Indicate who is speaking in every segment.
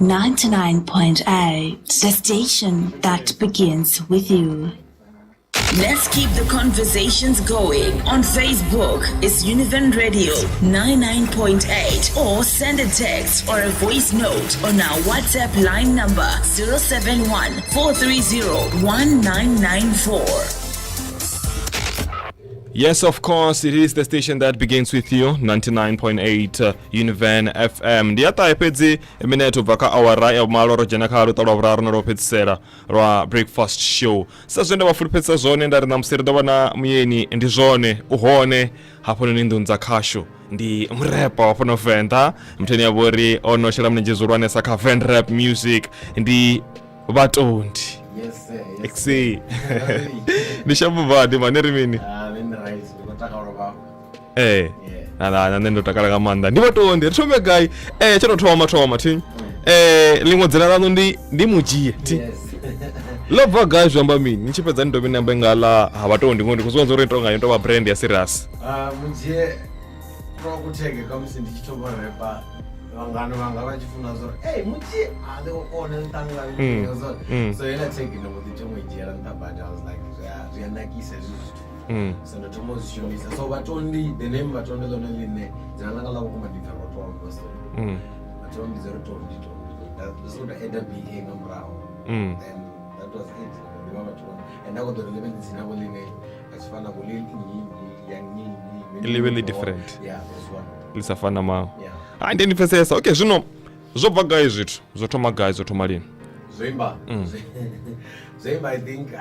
Speaker 1: 99.8, the station that begins with you.
Speaker 2: Let's keep the conversations going on Facebook. It's Univen Radio 99.8 or send a text or a voice note on our WhatsApp line number 071 430 1994.
Speaker 3: Yes, of course, it is the station that begins with you, 99.8 Univen FM. Ndi ya ṱahe fhedzi minete u bva kha awara ya vhumalo ro dzhena kha luṱa lwa vhuraru na lwo fhedzisela lwa breakfast show. Sa zwe nda vha fulufhedzisa zwone nda ri ṋamusi ri ḓo vha na muyeni, ndi zwone u hone hafhanoni nḓuni dza khashu. Ndi murepa wa fhano Venḓa, mtheni ya vhori o no shela mulenzhe zwihulwanesa kha Vend rap music, ndi Vhatondi.
Speaker 4: Yes, sir. Yes.
Speaker 3: Xi. Ndi shambo badi mane ri mini?
Speaker 4: Ah, nṋe ndi right. Ndi khou takala u vha.
Speaker 3: Eh.
Speaker 4: Yeah.
Speaker 3: Na na nṋe ndo takala nga maanḓa. Ndi Vhatondi, ri thome gai? Tsho tou thoma thoma thi. Ḽiṅwe dzina ḽaṋu ndi Mudzhie thi.
Speaker 4: Yes.
Speaker 3: Ḽo bva gai zwi amba mini? Ni tshi fhedza ni dovhe ni ambe nga ḽa ha Vhatondi ngori ndi khou zwi vhona uri tonga yo tou vha brand ya serious.
Speaker 4: Ah, Mudzhie ro kuthege ka musi ndi tshi thoma u repa vhangano vhanga vha tshi funa zwo ri hey Mudzhie a ḽi kone ntanga so so heiḽa tag ndo mbo ḓi thoma u i dzhiela nṱha badi. I was like zwi a nakisa hezwi zwithu. So ndo thoma u zwi shumisa. So Vhatondi, the name Vhatondi ḽone ḽine dzina ḽanga ḽa vhukuma ndi pfi Rotondo, so vhathu vha mmbidza uri Tondi Tondi. Nda sokou tou add BA nga murahu. Then that was it. Ndi vha Vhatondi and nda khou ḓo ri ḽi vhe ḽi dzina vho ḽine a tshi fana vho ḽi nnyi nnyi ya nnyi nnyi.
Speaker 3: Ḽi vhe ḽi different.
Speaker 4: Yeah, this one.
Speaker 3: Ḽi sa fana maṅwe.
Speaker 4: Yeah.
Speaker 3: Hai ndi pfesesa. Okay, zwino zwo bva gai zwithu? Zwo thoma gai? Zwo thoma lini?
Speaker 4: Zwo imba. Zwo imba, I think zwi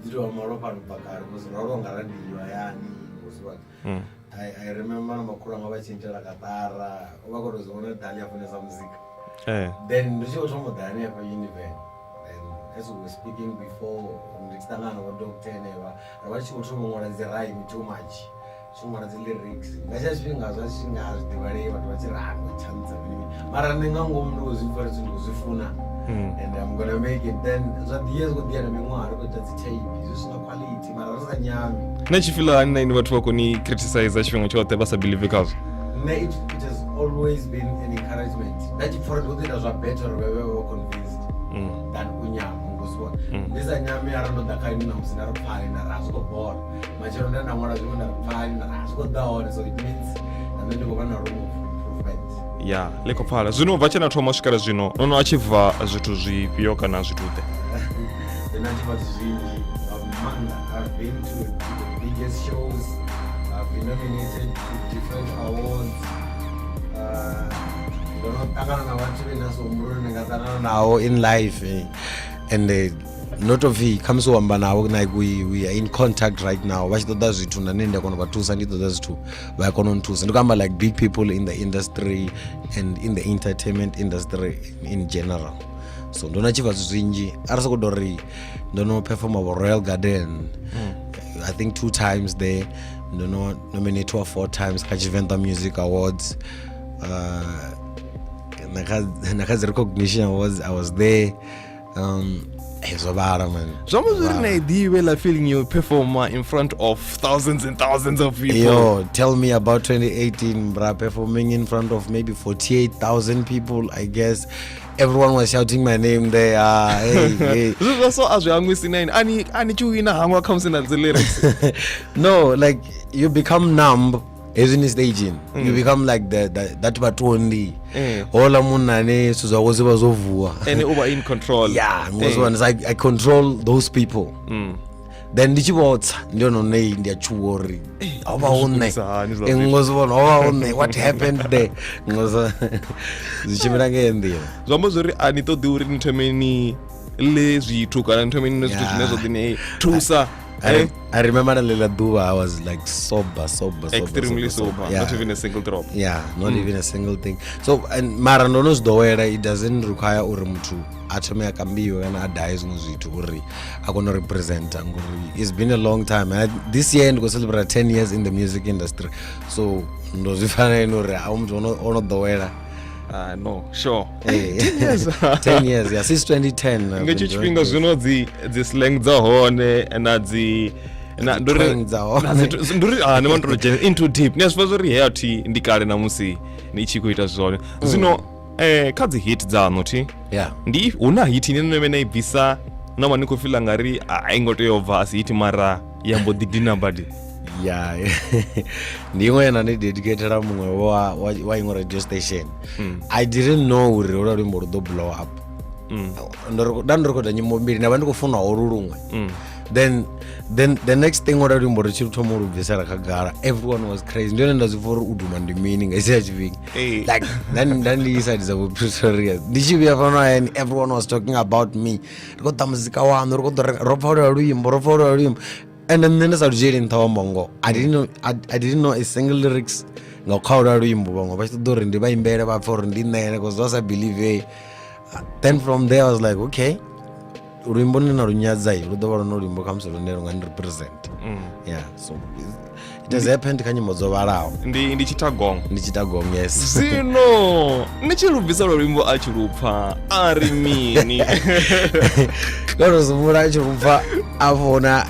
Speaker 4: ḓi tovha malofhano bva kale musi ro longa radio hayani musi wa I remember na makhulu anga vha tshi ntela kaṱara vha khou tou zwi vhona uri Dali a funesa muzika. Then ndi tshi khou thoma u ḓa hanefha Univen, then as we were speaking before ndi tshi ṱangana na vho doctor henevha ri vha tshi khou thoma u ṅwala dzi rhyme too much, tshi ṅwala dzi lyrics nga tsha tshifhinga zwa tshi nga zwi ḓivhalei vhathu vha tshi ri ah ndo tshantsa mini mini mara nṋe nga ngomu ndi khou zwi pfa uri ndi khou zwi funa and I'm gonna make it. Then zwa ḓiya zwi khou ḓiya na miṅwaha ri khou ita dzi tape zwi si na quality mara ri sa nyami.
Speaker 3: Na tshi feel hani na ini vhathu vha khou ni criticize tshifhinga tshoṱhe vha sa believe khazwo?
Speaker 4: Nṋe it has always been an encouragement. Nda tshi pfa uri ndi khou ḓo ita zwa better uri vha vhe vha convinced than u nyama ngo zwi vhona. Ndi sa nyami arali ndo ḓa kha inwi ṋamusi nda ri pfani nda ri a zwi khou bora, matshelo nda nda ṅwala zwiṅwe nda ri pfani nda ri a zwi khou ḓa hone, so it means na nṋe ndi khou vha na room of improvement.
Speaker 3: Ya, ḽi khou pfala. Zwino u bva tshe na thoma u swikela zwino no no achieve zwithu zwifhio kana zwithu ḓe?
Speaker 4: Ndo no achieve zwithu zwinzhi nga maanḓa. I've been to the biggest shows, I've been nominated to different awards. Ndo no ṱangana na vhathu vhe nda si humbula uri ndi nga ṱangana navho in life and not of khamusi u amba navho, like we are in contact right now. Vha tshi ṱoḓa zwithu na nṋe ndi a kona u vha thusa, ndi ṱoḓa zwithu vha a kona u nthusa. Ndi khou amba like big people in the industry and in the entertainment industry in general. So ndo no achieve zwithu zwinzhi, a ri sokou tou ri ndo no performa vho Royal Garden, I think two times there. Ndo no nominatiwa four times kha Tshivenḓa Music Awards, na kha dzi recognition awards I was there. Zwo vhala man.
Speaker 3: Zwi amba zwo ri na i ḓivhe ḽa feeling you performa in front of thousands and thousands of people.
Speaker 4: Yo, tell me about 2018, bra, performing in front of maybe 48,000 people, I guess. Everyone was shouting my name there. Ah, hey, hey.
Speaker 3: Zwithu zwa so a zwi hangwisi na ini ani tshi wina hangwa khamusi na dzi lyrics.
Speaker 4: No, like you become numb hezwi ni staging. You become like the that Vhatondi. Hola munna ane zwithu zwawe zwi vha zwo vuwa.
Speaker 3: Ene u vha in control.
Speaker 4: Yeah, ngozwa I control those people. Then ndi tshi vho tsa ndi hone hune ndi a tshuwa uri ho vha hu nṋe.
Speaker 3: Zwi hani zwiḽa zwithu?
Speaker 4: Ngozwa ho vha hu nṋe, what happened there? Ngozwa zwi tshimbila nga heyo nḓila.
Speaker 3: Zwi amba zwori a ni ṱoḓi uri ni thome ni ḽe zwithu kana ni thome ni nwe zwithu zwine zwa ḓo ni thusa.
Speaker 4: I remember na ḽeḽa ḓuvha I was like sober, sober, sober,
Speaker 3: Extremely sober,
Speaker 4: Yeah.
Speaker 3: not even a single drop.
Speaker 4: Yeah, not even a single thing. So and mara ndo no zwi ḓowela, it doesn't require uri muthu a thome a kambiwe kana a daye zwiṅwe zwithu uri a kone u representa, ngori it's been a long time. And this year ndi khou celebrate 10 years in the music industry, so ndo zwi fana ine uri a muthu ono ḓowela.
Speaker 3: Ah, no, sure.
Speaker 4: 10 years. 10 years, yeah, since 2010 I've
Speaker 3: Nga
Speaker 4: been
Speaker 3: hetsho
Speaker 4: doing
Speaker 3: tshifhinga
Speaker 4: this.
Speaker 3: zwino dzi slang dza hone na dzi na
Speaker 4: Dzi twang dza hone.
Speaker 3: na dzi- ndi uri ah ni vha ndo dzhena into deep ni a zwi pfa uri he athi ndi kale na musi ni tshi khou ita zwone zwino. Kha dzi hit dzaṋu thi
Speaker 4: Yeah.
Speaker 3: Ndi hu na hit ine no vhe na i bvisa na vha ni khou fila nga ri a i ngo tea u bva a si hit mara ya mbo ḓi dina badi?
Speaker 4: Ya, ndi iṅwe ye nda ndi dedicatela muṅwe wa iṅwe radio station. I didn't know uri holuya luimbo lu ḓo blow up. Nda ndo rikhoda nyimbo mbili, nda vha ndi khou funa holu luṅwe. Then the next thing, holuya luimbo ri tshi thoma u lu bvisela khagala, everyone was crazy. Ndi hone nda zwi pfa uri u duma ndi mini nga hetshiya tshifhinga. Like nda ndi side dza vho Pretoria, ndi tshi vhuya fhano hayani, everyone was talking about me: ri khou ḓa muzika waṋu, ri khou ḓo renga, ro pfa holuya luimbo, ro pfa holuya luimbo. And nṋe ndi sa lu dzhieli nṱha wa mbongo. I didn't know a single lyrics nga u kha holuya luimbo. Vhaṅwe vha tshi ṱoḓa uri ndi vha imbele vha pfhe uri ndi nṋe, cause vha sa believe. Then from there I was like, okay, luimbo ni na lu nyadza lu ḓo vha lone luimbo khamusi lune lu nga ni represent. Yeah, so it has happened kha nyimbo dzo vhalaho.
Speaker 3: Ndi Chittagong.
Speaker 4: Ndi Chittagong, yes.
Speaker 3: Zwino ni tshi lu bvisa lwa luimbo, a tshi lu pfa a ri mini?
Speaker 4: Ndo zwimbula a tshi lu pfa a fona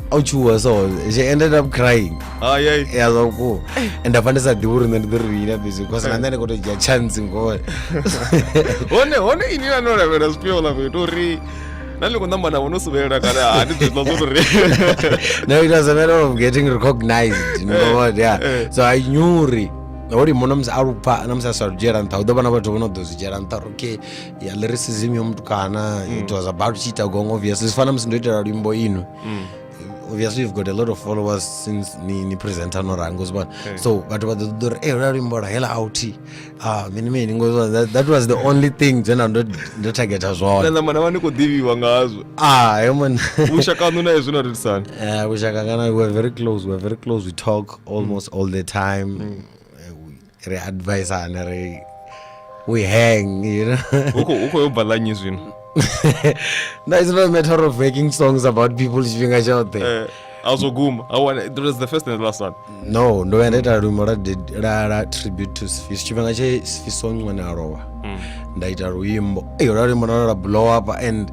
Speaker 4: o tshuwa, so she ended up crying.
Speaker 3: Ayai.
Speaker 4: Ya, zwa vhukuma. And nda pfa ndi sa ḓivhi uri nṋe ndi ḓo ri mini busy, because na nṋe ndi khou tou dzhia chance ngoho.
Speaker 3: Hone ini na no lavhelela zwifhio ḽa fhethu uri na ḽi khou namba na vho no suvhelela kana ha ndi zwiḽa zwo uri?
Speaker 4: No, it was a matter of getting recognized, you know what? Yeah. So I knew uri ho luimbo na musi a lu pfa, na musi a sa lu dzhiela nṱha, hu ḓo vha na vhathu vho no ḓo zwi dzhiela nṱha uri okay, ya lyricism yo mutukana, it was about Chittagong, obviously. Zwi fana musi ndo itela luimbo ino, obviously you've got a lot of followers since ni presenter no ranga uzibona, so vhathu vha ḓo ṱoḓa uri e holuya luimbo lwa hela out, ah, mini mini ngozibona. That was the only thing zwe nda ndo targeta
Speaker 3: Na
Speaker 4: zwone.
Speaker 3: Namba na vha ni khou ḓivhiwa ngazwo.
Speaker 4: Ah, yo man.
Speaker 3: Vhushaka haṋu naye zwino ri lisani?
Speaker 4: Vhushaka kana we're very close, we're very close. We talk almost all the time. Ri advisana, ri we hang, you know.
Speaker 3: Hu khou yo bva ḽa nnyi zwino?
Speaker 4: No, it's not a matter of making songs about people tshifhinga tshoṱhe.
Speaker 3: A zwo guma. I want it was the first and the last one.
Speaker 4: No, ndo vhuya nda ita luimbo la tribute to Sifiso, tshifhinga tshe Sifiso ṅwana a lovha. Nda ita luimbo eyo, lwa luimbo nalo la blow up, and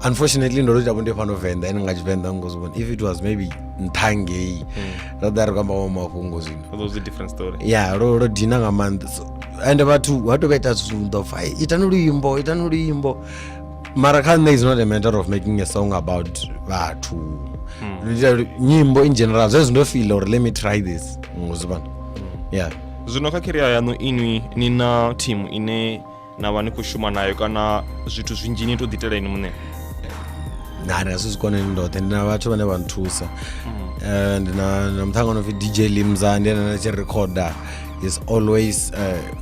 Speaker 4: unfortunately ndo lu ita vho ndi fhano Venḓa, ene nga Tshivenḓa ngozibona. If it was maybe nṱha ngei, ro ḓa ri khou amba maṅwe mafhungo zwino.
Speaker 3: That was a different story.
Speaker 4: Ya, lo dina nga maanḓa. So, ende vhathu ha to vha ita zwithu ḓo pfa, "Ai, itani luimbo, itani luimbo." Mara kha nṋe is not a matter of making a song about vhathu. Ndi ita nyimbo in general, zwezwi ndo feel uri let me try this ngozibona, yeah.
Speaker 3: Zwino kha career yaṋu inwi ni na team ine na vha ni khou shuma nayo kana zwithu zwinzhi ni to ḓitela ini muṋe?
Speaker 4: Na ndi nga si zwi kone ndi ndoṱhe. Ndi na vhathu vhane vha nthusa. Ndi na muṱhannga no pfi DJ Limza, ndi ene ane tshi recorder is always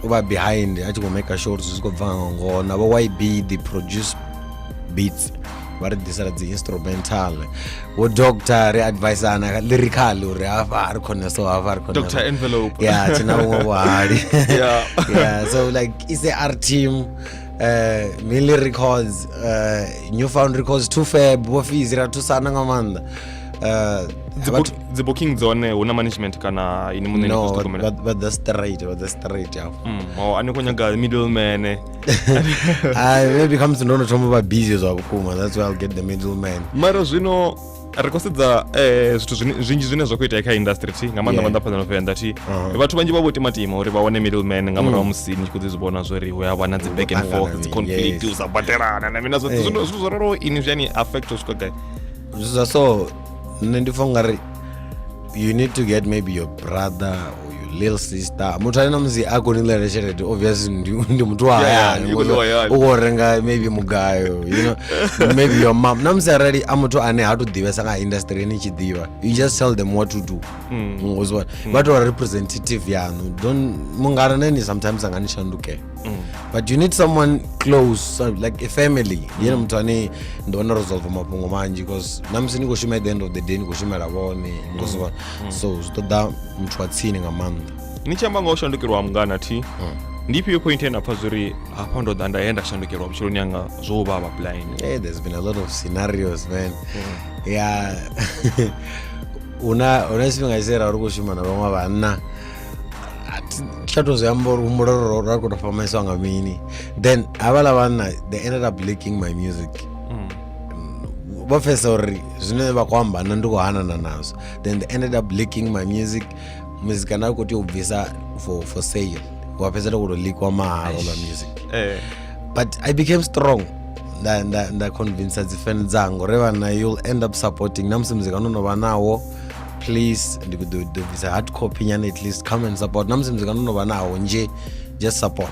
Speaker 4: u vha behind a tshi khou make sure uri zwi khou bva nga ngona. Vho YB, the produce beats, vha ri ḓisela dzi instrumental. Vho Doctor ri advisana lyrically uri hafha ri khone, so hafha ri khone.
Speaker 3: Dr Envelope.
Speaker 4: Yeah, thina vhuṅwe vhuhali. Yeah, so like it's our team, mainly records, Newfound Records, Two Fab, vho Fizi, ra thusana nga maanḓa.
Speaker 3: Dzi booking dzone hu na management kana ini muṋe ni
Speaker 4: No,
Speaker 3: khou zwi ṱhogomela?
Speaker 4: Vha ḓa straight, vha ḓa straight afho.
Speaker 3: Oh, a ni khou nyaga middleman?
Speaker 4: Maybe khamusi ndo no thoma u vha busy zwa vhukuma, that's why I'll get the middleman.
Speaker 3: Mara zwino ri khou sedza zwithu zwinzhi zwine zwa khou itea kha industry thi nga maanḓa, maanḓa fhano Venḓa thi. Vhathu vhanzhi vha vho timatima uri vha wane middleman nga murahu musi ni tshi khou ḓi zwi vhona zwori hu ya vha na dzi back and forth, dzi conflict, u sa badelana na mina zwoṱhe. Zwino zwithu zwo raloho ini zwi a ni affect u swika gai?
Speaker 4: Zwithu zwa so, nṋe ndi pfa ungari you need to get maybe your brother or your little sister, muthu ane na musi a koni ḽela tshelede, obviously ndi muthu wa hayani,
Speaker 3: i khou ḽiwa hayani.
Speaker 4: U khou renga maybe mugayo, you know, maybe your mom. Na musi arali a muthu ane ha to ḓivhesa nga industry ni tshi ḓivha, you just tell them what to do. Ngozwa vha tou vha representative yanu. Don't mungana neni sometimes anga ni shandukela, but you need someone close, so like a family. Ndi ene muthu ane ndi vhona resolve mafhungo manzhi, because na musi ni khou shuma, at the end of the day ni khou shumela vhone ngozwa. So zwi ṱoḓa muthu wa tsini nga maanḓa.
Speaker 3: Ni tshi amba nga u shandukelwa mungana thi, ndi ifhio point ye na pfa zwori hafha ndo ḓa nda ye nda shandukelwa vhutshiloni hanga zwo vhavha blind?
Speaker 4: Hey, there's been a lot of scenarios, man. Yeah. Una tshifhinga tshine ra ri khou shuma na vhaṅwe vhanna, a thi tsha to zwi amba uri humbula uri ra khou tou fhamaiswa nga mini. Then havhaḽa vhanna, they ended up leaking my music. Vho pfesa uri zwine vha khou amba nṋe ndi khou hanana nazwo, then they ended up leaking my music. Muzika nda khou tea u bvisa for sale. Wa fhedzisela u to likwa mahala ola music.
Speaker 3: Eh.
Speaker 4: But I became strong, nda convince dzi fan dzanga uri vhana, you'll end up supporting na musi muzika no no vha nawo. Please, ndi ḓo bvisa hard copy nyana, at least come and support na musi muzika no no vha nawo nje, just support.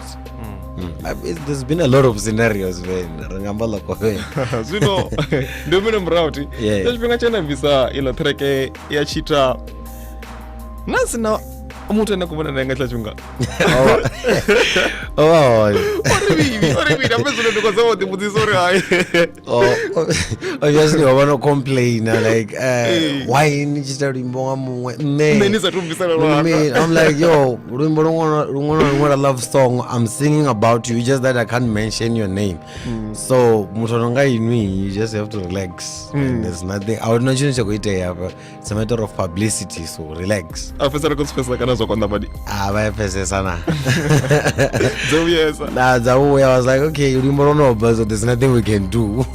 Speaker 4: There's been a lot of scenarios, man, ri nga amba ḽa kovhela.
Speaker 3: Zwino ndi mini murahu thi tsha tshifhinga tshe na bvisa iḽa track ya tshita na sina muthu ane a khou vhona naye nga tshiḽa tshifhinga?
Speaker 4: O vha hone.
Speaker 3: Ori vhili, ori vhili ambe zwino ndi khou zama u ḓivhudzisa uri hai.
Speaker 4: Oh, obviously wa vha no complaina like why ni tshi ita luimbo nga muṅwe nṋe
Speaker 3: Nṋe ni sathu bvisela lwanga.
Speaker 4: I'm like, yo, luimbo luṅwe na luṅwe lwa love song, I'm singing about you, just that I can't mention your name. So muthu ano nga inwi, you just have to relax. And there's nothing, a huna tshine tsha khou itea hafha. It's a matter of publicity, so relax.
Speaker 3: A fhedzisela khou pfesesa kana zwa konḓa badi?
Speaker 4: A vha ya pfesesa na.
Speaker 3: Dzo vhuyesa.
Speaker 4: Na dza vhuya, I was like, okay, luimbo lwo no bva, so there's nothing we can do.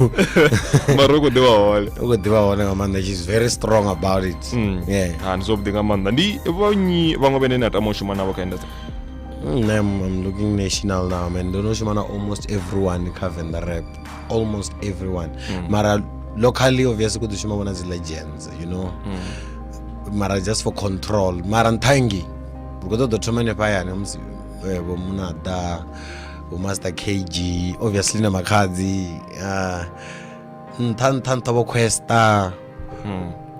Speaker 3: Mara u khou ḓivha hone.
Speaker 4: U khou ḓivha hone nga maanḓa. She's very strong about it. Yeah.
Speaker 3: Ha, ndi zwavhuḓi nga maanḓa. Ndi vhonnyi vhaṅwe vhene na tama u shuma navho kha industry?
Speaker 4: I'm looking national now, man. Ndo no shuma na almost everyone kha Venḓa rap, almost everyone. Mara locally, obviously, ku ḓi shuma vhona dzi legends. Mara just for control, mara nthangi ri khou ṱoḓa thoma hanefha hayani musi vho Munada, vho Master KG, obviously na Makhadzi, nṱha nṱha nṱha vho Questa.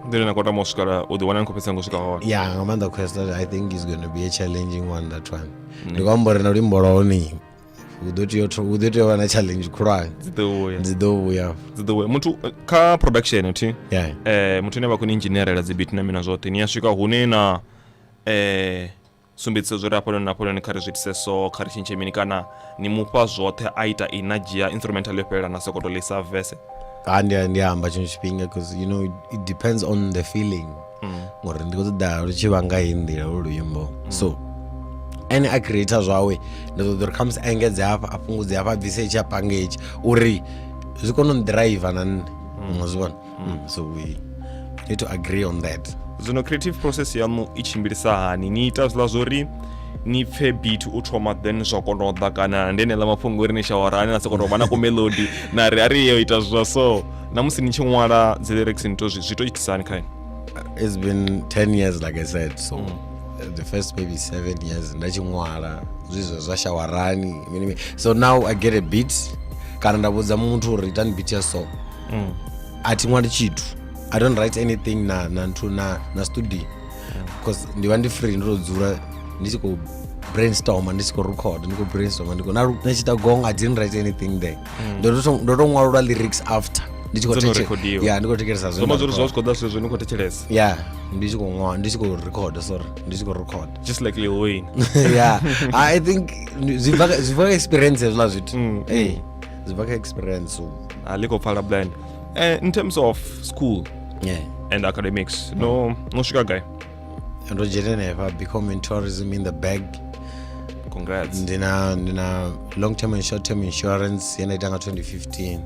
Speaker 3: Ndi na khou tama u swikela u ḓi wana ni khou fhedzisa ngo swika hone.
Speaker 4: Yeah, nga maanḓa Questa. I think is going to be a challenging one, that one. Ndi khou amba uri na luimbo lwa hone hu ḓo tea u vha na challenge khulwane.
Speaker 3: Dzi ḓo vhuya.
Speaker 4: Dzi ḓo vhuya.
Speaker 3: Dzi ḓo vhuya. Muthu kha production thi
Speaker 4: Yeah.
Speaker 3: muthu ane vha khou ni engineerela dzi beat na mina zwoṱhe, ni a swika hune na sumbedzisa zwo ri hafhanoni na hafhanoni kha ri zwi itise so, kha ri tshintshe mini, kana ni mufha zwoṱhe a ita ina dzhia instrumental yo fhelela na sokoto ḽisa verse?
Speaker 4: Ha, ndi amba tshiṅwe tshifhinga, because you know it depends on the feeling, ngori ndi khou ṱoḓa lu tshi vha nga heyi nḓila lu luimbo. So ene a creator zwawe, ndi ṱoḓa uri khamusi a engedze hafha, a fhungudze hafha, a bvise itshi, a pange itshi, uri zwi kone u nḓiraiva na nṋe. Nga zwi vhona. So we need to agree on that.
Speaker 3: Zwino creative process yaṋu i tshimbilisa hani? Ni ita zwiḽa zwori ni pfe beat u thoma then zwa kona u ḓa, kana ndi eneiḽa mafhungo uri ni shawarani na sokou tou vha na ku melody na ri a ri yo ita zwa so, na musi ni tshi ṅwala dzi lyrics ni to zwi to itisa hani kha ini?
Speaker 4: It's been 10 years, like I said, so the first maybe 7 years nda tshi ṅwala zwi zwa shawarani, mini mini. So now I get a beat kana nda vhudza muthu uri itani beat ya so. A thi ṅwali tshithu, I don't write anything na nthu na studio, because ndi vha ndi free, ndo to dzula ndi tshi khou brainstorma, ndi tshi khou record, ndi khou brainstorma, ndi khou na tshi ita gong. I didn't write anything there. Ndo to ṅwalula lyrics after ndi tshi khou
Speaker 3: Dzo no recordiwa.
Speaker 4: Yeah, ndi khou thetshelesa
Speaker 3: zwo
Speaker 4: zwe
Speaker 3: amba
Speaker 4: nda
Speaker 3: zwori zwa
Speaker 4: record.
Speaker 3: zwi khou ḓa zwezwo ni khou thetshelesa.
Speaker 4: Yeah, ndi tshi khou ṅwala, ndi tshi khou record, sorry, ndi tshi khou record.
Speaker 3: Just like Lil Wayne.
Speaker 4: Yeah, I think zwi bva kha experience hezwiḽa zwithu. Ee, zwi bva kha experience, so
Speaker 3: A ḽi khou pfala blind. In terms of school and academics, no swika gai?
Speaker 4: Ndo dzhena henefha BCom in tourism in the bag.
Speaker 3: Congrats.
Speaker 4: Ndina long term and short term insurance ye nda ita nga 2015.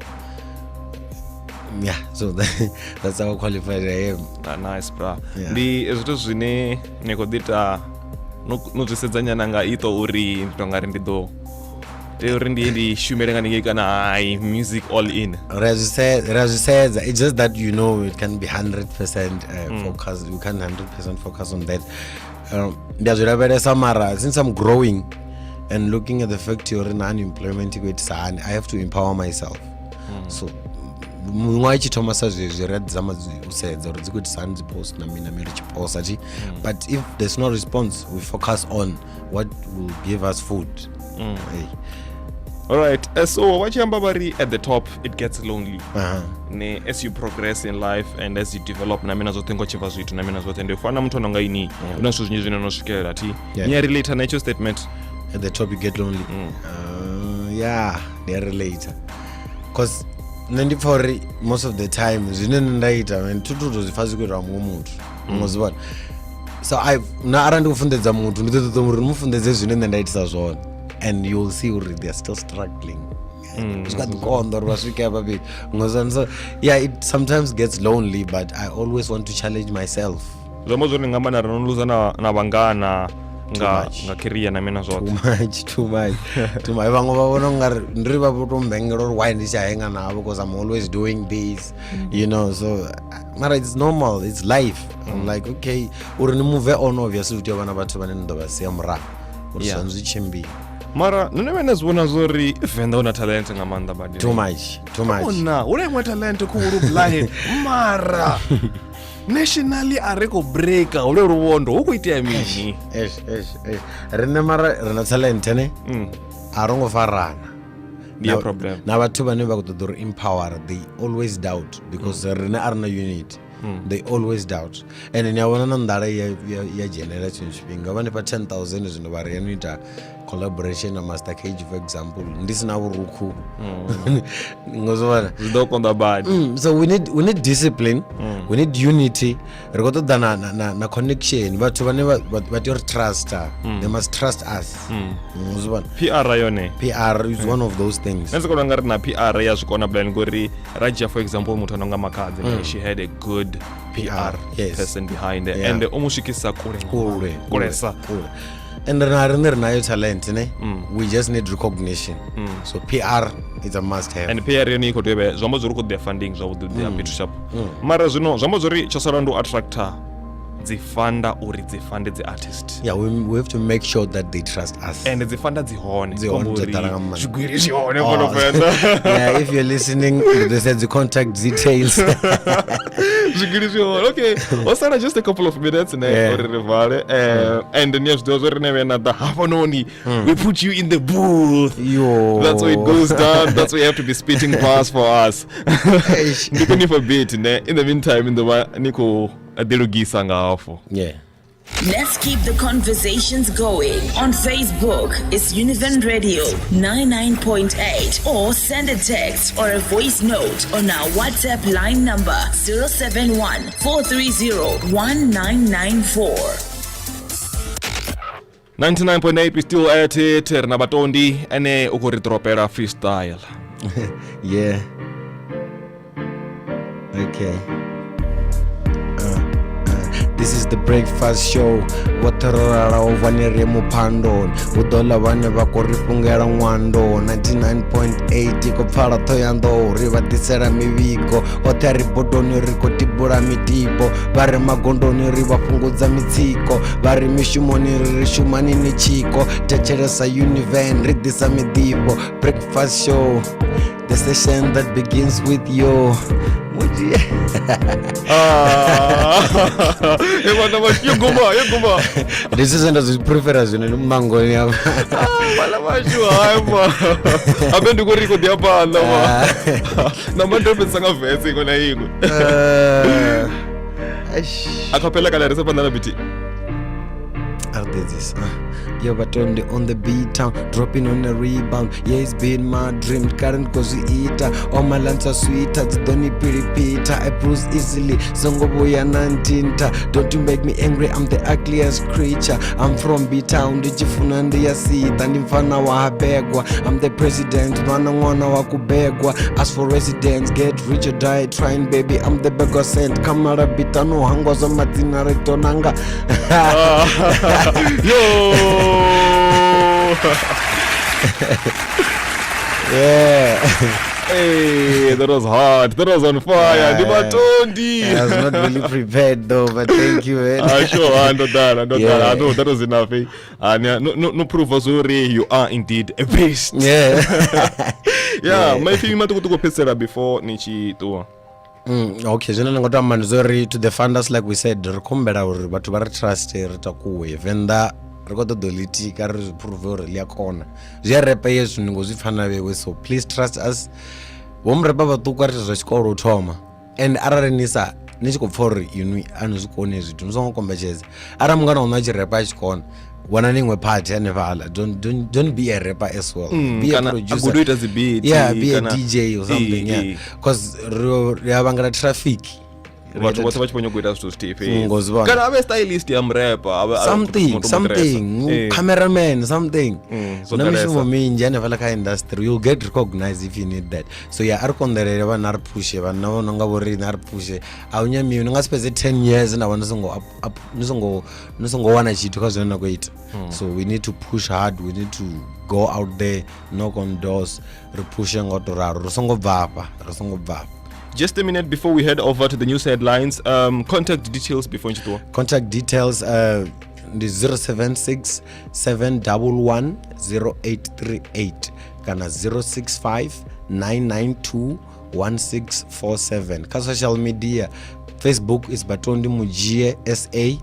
Speaker 4: Yeah, so that's how qualified I am.
Speaker 3: Ah, nice, bra.
Speaker 4: Yeah.
Speaker 3: Ndi zwithu zwine ni khou ḓi ita no zwi sedzanyana nga ito uri ndi tonga ri ndi ḓo tea uri ndi ye ndi shumele nga ningei, kana hai, music all in?
Speaker 4: Ri a zwi sedza. It's just that you know it can be 100% focus, you can 100% focus on that. Ndi a zwi lavhelesa, mara since I'm growing and looking at the fact uri na unemployment i khou itisa hani, I have to empower myself. So miṅwaha i tshi thoma sa zwezwi, ri a ḓi zama u sedza uri dzi khou itisa hani dzi post na mini na mini, ri tshi posa thi. But if there's no response, we focus on what will give us food. Hey.
Speaker 3: Alright, so vha tshi amba vha ri at the top it gets lonely. Ne as you progress in life and as you develop na mina zwoṱhe ngo tshibva zwithu na mina zwoṱhe, ndi fana na muthu anonga ini hu na zwithu zwinzhi zwine no swikelela thi. Ni a relate na itsho statement?
Speaker 4: At the top you get lonely. Yeah, ndi a relate, cause nṋe ndi pfa uri most of the time zwine nṋe nda ita, man, thi tu to zwi pfa zwi khou itwa muṅwe muthu. Ngo zwi vhona? So I na arali ndi khou funḓedza muthu, ndi ḓo ṱoḓa uri ndi mu funḓedze zwine nṋe nda itisa zwone, and you'll see uri they are still struggling, zwi kha ḓi konḓa uri vha swike hafha fhethu. Ngo zwi vhona? So yeah, it sometimes gets lonely, but I always want to challenge myself.
Speaker 3: Zwi amba zwori ni nga amba na ri no luza na vhangana Nga nga career na mina zwoṱhe.
Speaker 4: Too much, too much, too much. Vhaṅwe vha vhona ungari ndi ri vha vho to mbengela uri why ndi tshi henga navho, because I'm always doing this, you know. So mara it's normal, it's life. I'm like, okay, uri ni move on, obviously u tea u vha na vhathu vhane ni ḓo vha sia murahu uri zwi zwi tshimbile.
Speaker 3: Mara nṋe vhene zwi vhona zwori Venḓa hu na talent nga maanḓa badi.
Speaker 4: Too much, too much.
Speaker 3: Ona hu na iṅwe talent khulu blind mara nationally a ri khou breaka hule luvhondo hu khou itea mini?
Speaker 4: Eish, eish, eish. Riṋe mara ri na talent ne, a ro ngo farana.
Speaker 3: Ndi ya problem.
Speaker 4: Na vhathu vhane vha khou ṱoḓa uri empower, they always doubt because riṋe a ri na unity. They always doubt, and ni a vhona na nḓala ya dzhenela tshiṅwe tshifhinga vha nifha 10,000 zwino vha ri ya no ita collaboration na Master KG, for example, ndi sina vhurukhu ngozwo.
Speaker 3: Zwi ḓo konḓa badi.
Speaker 4: So we need discipline, we need unity. Ri khou ṱoḓa na connection, vhathu vhane vha tea uri trusta, they must trust us. Zwi vhona.
Speaker 3: PR yone.
Speaker 4: PR is one of those things.
Speaker 3: Nṋe sokona nga ri na PR ya zwi kona plan, ngori ra dzhia for example muthu anonga Makhadzi, she had a good PR person behind her, and o mu swikisa kule nga
Speaker 4: kule.
Speaker 3: Maanḓa. Kulesa.
Speaker 4: Kule. And na riṋe ri nayo talent ne, we just need recognition, so PR is a must have.
Speaker 3: And PR yone i khou tea u vha, zwi amba zwori khou ḓea funding zwavhuḓi, ḓea fhethu sharp, mara zwino zwi amba zwori tsho sala ndi u attracta dzi funda uri dzi funde dzi artist.
Speaker 4: Yeah, we have to make sure that they trust us.
Speaker 3: And dzi funda dzi hone.
Speaker 4: Dzi hone,
Speaker 3: Khombo
Speaker 4: dzo ḓala nga
Speaker 3: uri
Speaker 4: maanḓa.
Speaker 3: Zwigwiri zwi hone
Speaker 4: Oh.
Speaker 3: fhano Venḓa.
Speaker 4: Yeah, if you're listening, they said the contact details.
Speaker 3: Zwigwiri zwi hone. Okay, ho sala just a couple of minutes ne uri ri vale, and ni a zwi ḓivha zwori ne vhuya na ḓa hafhanoni, we put you in the booth.
Speaker 4: Yo.
Speaker 3: That's where it goes down. That's where you have to be spitting bars for us.
Speaker 4: Eish.
Speaker 3: Ndi khou ni fha beat ne. In the meantime ndi ḓo vha ni khou ḓilugisa nga hafho.
Speaker 4: Yeah.
Speaker 2: Let's keep the conversations going. On Facebook, it's Univen Radio 99.8, or send a text or a voice note on our WhatsApp line number 071 430 1994.
Speaker 3: 99.8, we still at it. Ri na Vhatondi ene u khou ri dropela freestyle.
Speaker 4: Yeah, okay. This is the breakfast show. Vhoṱhe ro lalaho vhane ri ye muphandoni hu ḓo ḽa vhane vha khou ri fhungela ṅwando. 99.8 khou pfala Ṱhohoyanḓou, ri vha ḓisela mivhigo oṱhe a ri bodoni, ri khou tibula mitibo, vha re magondoni ri vha fhungudza mitsiko, vha ri mishumoni ri ri shumani ni tshiko thetshelesa Univen, ri ḓisa miḓifho. Breakfast show, the session that begins with you. Muji-
Speaker 3: Ah, vhana vhashu yo guma, yo guma.
Speaker 4: Ndi zwithu zwine nda zwi prefera zwino, ndi mangoni afha.
Speaker 3: Vhana vhashu hai ma abe ndi khou ri khou ḓi ya phanḓa ma namba ndo fhedzisa nga vese iṅwe na iṅwe.
Speaker 4: Eish.
Speaker 3: A cappella kana ri se phanḓa na beat.
Speaker 4: I'll do this. Yo, Batondi on the beat town, dropping on the rebound. Yeah, it's been my dream. Current cause we eat. All my lunch are sweeter. Don't repeat. I bruise easily. Songo boya nantinta. Don't you make me angry. I'm the ugliest creature. I'm from B town. Ndichifuna ndiyasita. Ndimfana wa habegwa. I'm the president. Mwana mwana wa kubegwa. As for residents, get rich or die trying, baby. I'm the beggar sent. Kamara bitano hangwa zwa madzina ritonanga.
Speaker 3: Yo.
Speaker 4: Yeah.
Speaker 3: Hey, that was hard. That was on fire.
Speaker 4: Yeah,
Speaker 3: Ndi
Speaker 4: yeah.
Speaker 3: Vhatondi.
Speaker 4: I was not really prepared though, but thank you, man.
Speaker 3: Ah, sure, ah, ndo dala, ndo dala.
Speaker 4: Yeah.
Speaker 3: Ah, no, that was enough. Eh? Ah, no, no, no proof zori you are indeed a beast.
Speaker 4: Yeah.
Speaker 3: Yeah, maipfi maṱukuṱuku fhedzisela before ni tshi ṱuwa.
Speaker 4: Okay, zwine nda nga to amba ndi zwori to the funders, like we said, ri khou humbela uri vhathu vha ri trust, ri takuwe. Venḓa ri khou ṱoḓa u ḽi tika, ri zwi prove uri ḽi a kona. Zwi a repa hezwi ni ngo zwi pfa na vhewe, so please trust us. Vho murepa vhaṱuku a ri zwa tshikolo u thoma, and arali ni sa ni tshi khou pfha uri inwi a ni zwi koni hezwi zwithu, ni songo kombetshedza. Arali mungana waṋu a tshi repa a tshi kona, wanani iṅwe party hanefhaḽa. Don't be a rapper as well, be a
Speaker 3: Kana a
Speaker 4: producer.
Speaker 3: gude u ita dzi beat,
Speaker 4: Yeah, be a
Speaker 3: kana-
Speaker 4: DJ or something.
Speaker 3: Eh,
Speaker 4: Yeah,
Speaker 3: eh.
Speaker 4: because ri a vhangela traffic.
Speaker 3: Vhathu vhoṱhe vha tshi vho nyago u ita zwithu zwithihi fhedzi.
Speaker 4: Ngozivhona.
Speaker 3: Kana a vhe stylist ya murepa, a vhe- a-
Speaker 4: Something,
Speaker 3: muthu
Speaker 4: something,
Speaker 3: muḓiresa.
Speaker 4: Cameraman, something.
Speaker 3: Zwo
Speaker 4: Hu na
Speaker 3: ḓalesa.
Speaker 4: mishumo minzhi hanefhaḽa kha industry, you'll get recognized if you need that. So yeah, a ri konḓelele vhana, a ri phushe vhanna vho no nga vho riṋe, a ri phushe. A hu nyamiwi, ni nga si fhedze 10 years na vha ni songo ni songo ni songo wana tshithu kha zwine na khou ita. So we need to push hard, we need to go out there, knock on doors, ri phushe nga u to ralo, ri songo bvafha, ri songo bvafha.
Speaker 3: Just a minute before we head over to the news headlines, contact details before ni tshi ṱuwa.
Speaker 4: Contact details ndi 076 711 0838 kana 065 992 1647. Kha social media, Facebook is Vhatondi Mujie SA,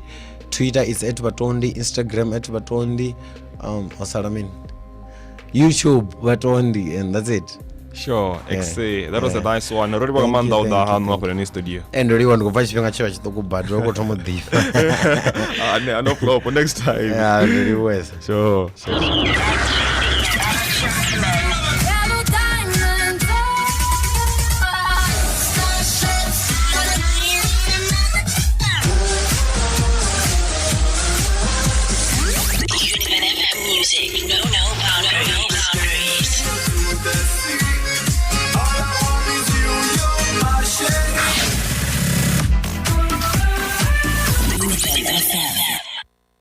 Speaker 4: Twitter is at Vhatondi, Instagram at Vhatondi, ho sala mini, YouTube Vhatondi, and that's it.
Speaker 3: Sure, exe. That was a nice one. Ro livhuwa nga
Speaker 4: Thank you,
Speaker 3: maanḓa u ḓa
Speaker 4: thank you,
Speaker 3: haṋu
Speaker 4: thank
Speaker 3: hafha ni studio.
Speaker 4: And ndo livhuwa, ndi khou bva tshifhinga tshe vha tshiṱuku badi vha khou thoma u ḓifha.
Speaker 3: Ah, ne, no problem. Next time.
Speaker 4: Yeah, ndo livhuwesa.
Speaker 3: Sure.